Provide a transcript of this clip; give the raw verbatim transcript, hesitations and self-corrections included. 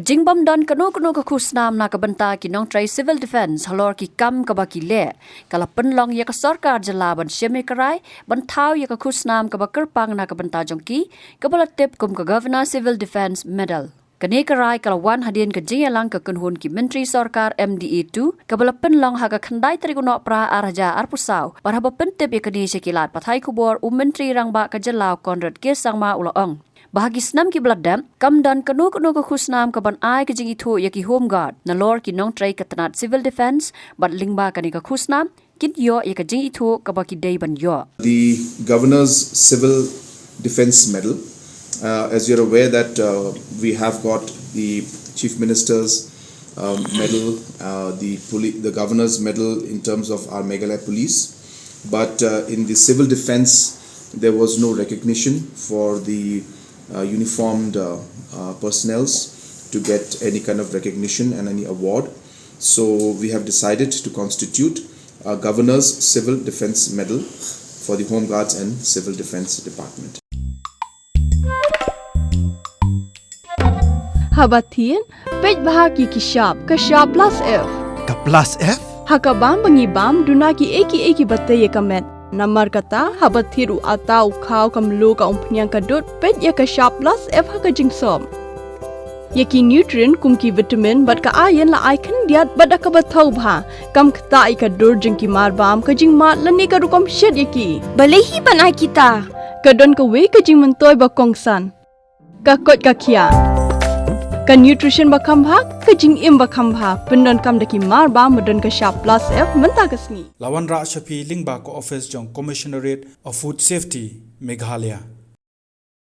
Jingbym don kano kano ka khusnam na ka bynta ki nongtrei civil defence halor ki kam kaba ki leh, ka la pynlong ïa ka sorkar jylla ban shim ïa ka rai ban thaw ïa ka khusnam kaba kyrpang na ka bynta jong ki, kaba la tip kum ka Governor Civil Defence Medal. Kane ka rai ka la wan hadien ka jingïalang ka kynhun ki myntri sorkar M D A two, kaba la pynlong ha ka khyndai tarik u Nohprah ar hajar arphew saw, bad haba pyntip ïa kane sha ki lad pathai khubor, u Myntri Rangbah ka jylla u Conrad K Sangma u la ong ba ha ki snem kiba la dep, kam don kano kano ka khusnam kaban ai ka jingithuh ïa ki Home Guard nalor ki nongtrei ka tnat civil defence, bad lyngba kane ka khusnam kin ïoh ïa ka jingithuh kaba ki dei ban ïoh. The Governor's Civil Defence Medal. Uh, as you're aware that, uh, we have got the Chief Minister's, um, medal, uh, the poli-, the Governor's medal in terms of our Meghalaya Police, but, uh, in the civil defence, there was no recognition for the, uh, uniformed, uh, uh, personnels to get any kind of recognition and any award. So we have decided to constitute a Governor's Civil Defence Medal for the Home Guards and Civil Defence Department. Haba thied, peit bha ki ki shap, ka shap plus F. Ka plus F? Ha ka bam ba ngi bam, duna ki ei ki ei kiba tei ïa ka met. Namar kata, haba thied u atta, u khaw, ka mluh, ka umphniang, ka dud, peit ïa ka shap plus F ha ka jingsop. Ïa ki nutrient kum ki vitamin bad ka iron la ai khyndiat bad da kaba thaw bha. Kam ktah ïa ka dur jong ki mar bam, ka jingmad lane ka rukom shet ïa ki. Balei hi ban ai kita? Ka don kawei ka jingmyntoi ba kongsan. Ka koit ka khiah. Ka nutrition ba kham bha, ka jingim ba kham bha. Pyndonkam da ki mar bam ba don ka shap plus F mynta ka sngi. La wanrah sha phi lyngba ka office jong Commissionerate of Food Safety, Meghalaya.